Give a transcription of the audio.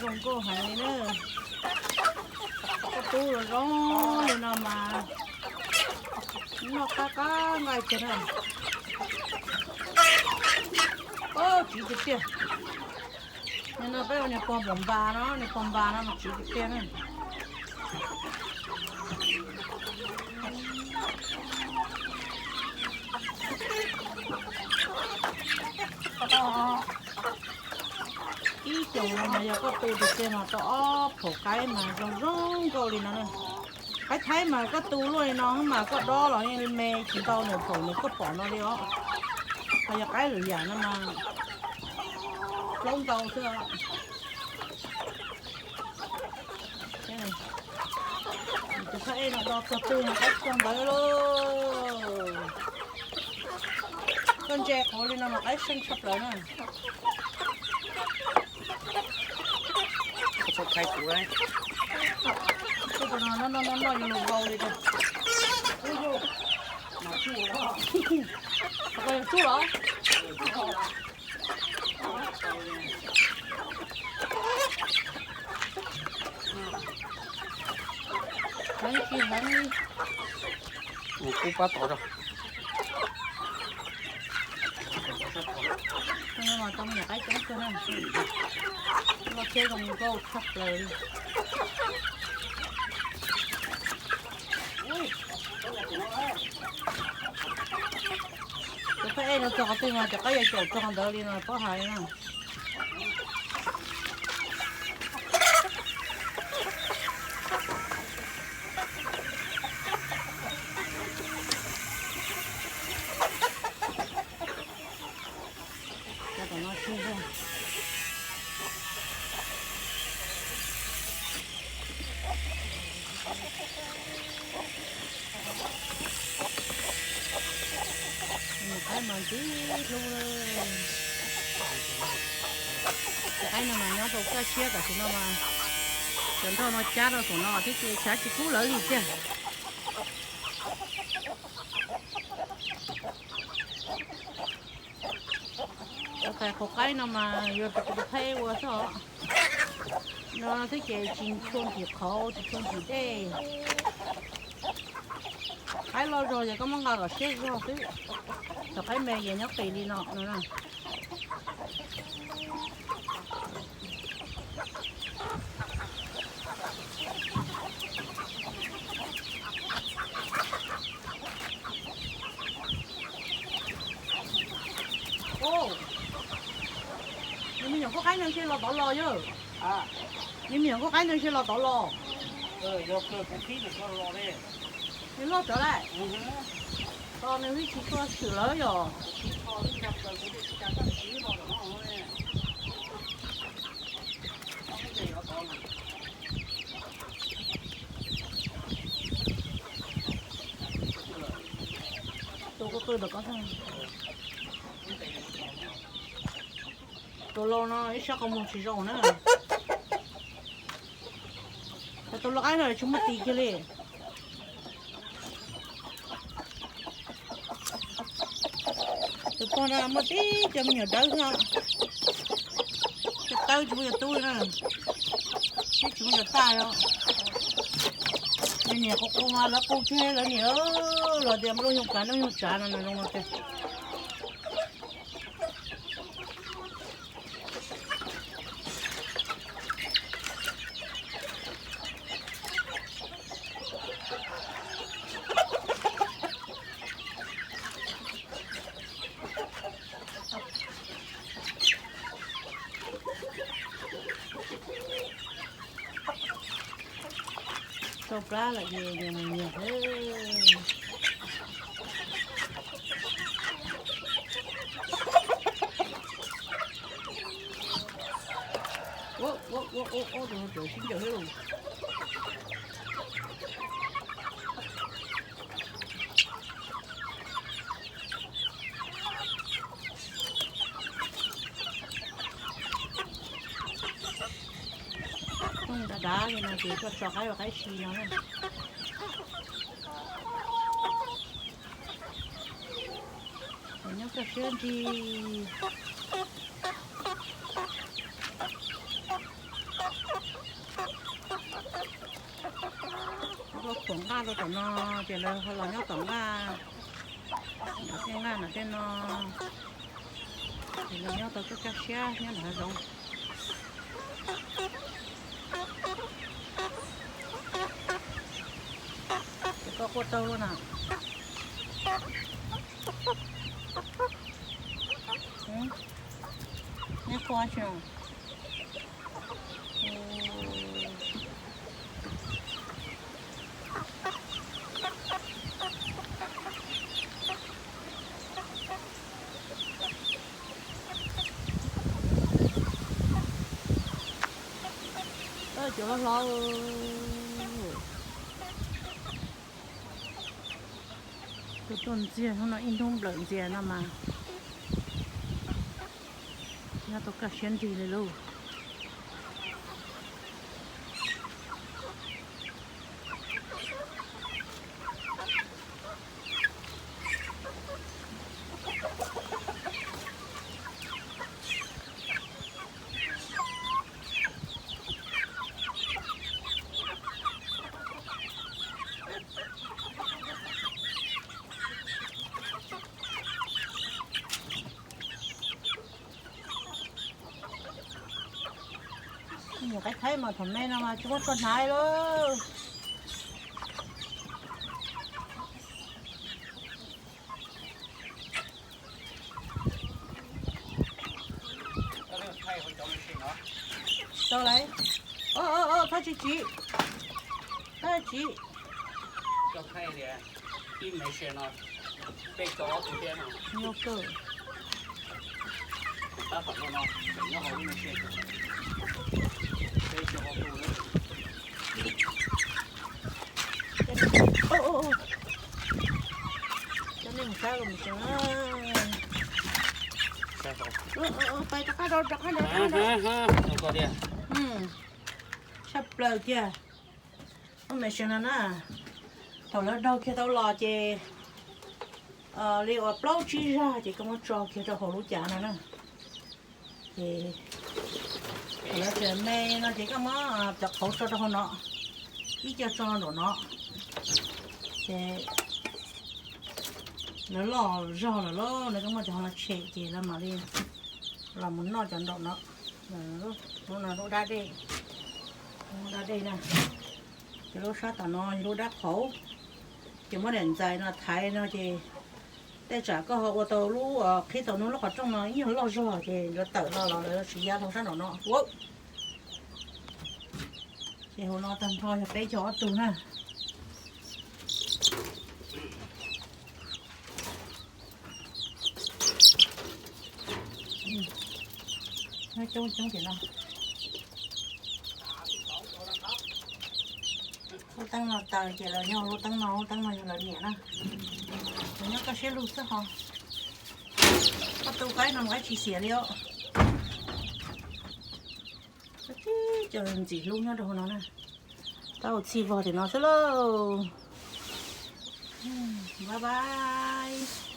Zoo nkauj heev li na. Koj tub zoo zoo li no mas noj qab qab nqaij tiag na. Tsiv tiag tiag. Nim no peb ua niag pog npam npam no, niag pog npam no mas tsiv tiag tiag na. Ib xyoos no mas yog koj tu tiag tiag mas tau ob phaum qaib mas zoo zoo nkauj li no na. Qaib thaib mas koj tu luaj li no mas koj dob los yeej me tsis ntau nws phaum nws koj pom no li os. Ho yog qaib lwm yam no mas plaub ntau xwb. Tus phab ej no do txog twg mas qaib txog ntawd lauj. Koj ntse qhuav li no mas qaib seej tshaj plaws na. Koj txhob thaij kuv. Koj no noj noj noj yuav luag vau li tiag. Koj yog tsuj los? Heev tsis heev li. Kuv pab tod rau. Tau me nyuam qaib coob kawg na. Loj thiab zoo nkauj tshaj plaws li. Tus phab ej no txog qhov twg mas cov qaib yuav caum txog ntawd li no paub hais na. Cov tom no tseg zog. Niag qaib mas ntxim hlub. Cov qaib no mas nyob rau kaj siab tam sim no mas cov nroj no cab rau saum no thiab ces tshav tsis kub lawv li tiag. Cov tais qhauv qaib no mas yog tus kuv tus phab ej ua xwb os. No thiab ces tsis tshua ntim qhauv tsis tshua ntim dej. Qaib loj zog ces koj muab nqa kom siab zog xwb. Cov qaib me ces nyob qis li no no na. Nws me nyuam koj qaib no ntshe los tod los yog. Nws me nyuam koj qaib no ntshe los tod los. Nws loj tod lawm. Tos nws tsis tshua swm lawm yog. Tus qw qw tom ko. Tus laus no ib sab qhov muag tsis zoo na. Tus lau qaib no tsis muaj tis kiag li. Tus pog no muaj tib co me nyuam dawb xwb. Cov tawb tsis muaj cov tub li na. Tib tsis muaj cov taj li. Nws niam qus qus mas lawv qus tseg lawv niam los tias nplooj yoog kav nplooj yoog tsav no nws zoo no tiag. Tau plab lawm ces nyias mus nyias xwb. Ua ua ua ua tus no tseem sib ncaws thiab lauj. Tooj dav dav li no ces koj tso qaib ua qaib si no na. Nyob koj siab ntsig. Tom nqaj rau tom no, ces lawv ho los nyob tom nqaj, nram tej nqaj nram tej no, ces lawv nyob tau kaj kaj siab nyob nram hav zoov. Ces koj quaj tau luaj na. Neb quaj tsi? Cov hlob hlob, tuaj tuaj ntxiag hnub no ib hnub nplawm ntxiag no mas nyob tau kaj siab nrig li lauj. Nyuam qaib thaib mas thaum me no mas tsis muaj tshuaj hnav lauj. Tau lawm. Txhob tsis tsiv, txhob tsiv. Nyuaj kawg. Coj nej mus saib los mus tsev na. Pais rov qab rau, rov qab rau, rov qab rau. Tshaj plaws tiag. Lub machine no na, thaum lawv daug kiag tau los ces li uas plaub tsib zag ces koj muab tso kiag rau hauv lub cav no na. Ces thaum lawv tseem me no ces koj muab cov qhauv tso rau hauv no, ib co tso nraum no. Ces lawv loj zog lawm lauj, lawv koj muab cov hauv no tshem ces lawv mam li los mus noj cov nraum no. Lub no lub dab dej, lub dab dej na. Ces lub sab tom no yog lub dab qhauv. Ces muab daim ntxais no thaiv no ces tej tsam koj ho ua tau lub, qhib tau lub qhov rooj no ib nyuag loj zog ces lawv tawm no los lawv siv ya dhau sab nraum no. Ces hauv no tag nrho yog peb caug ob tug na. Coob coob tim no. Lub teeb no taws ces lawv nyob lub teeb no, lub teeb no yog lawv niam na. Lawv nyob kaj siab lug xwb ho. Koj tu qaib no mas qaib tsis xiam li os. Tib co ntxim hlub nyob rau hauv no na. Tab ua txhij vog tim no xwb lauj. Bye bye.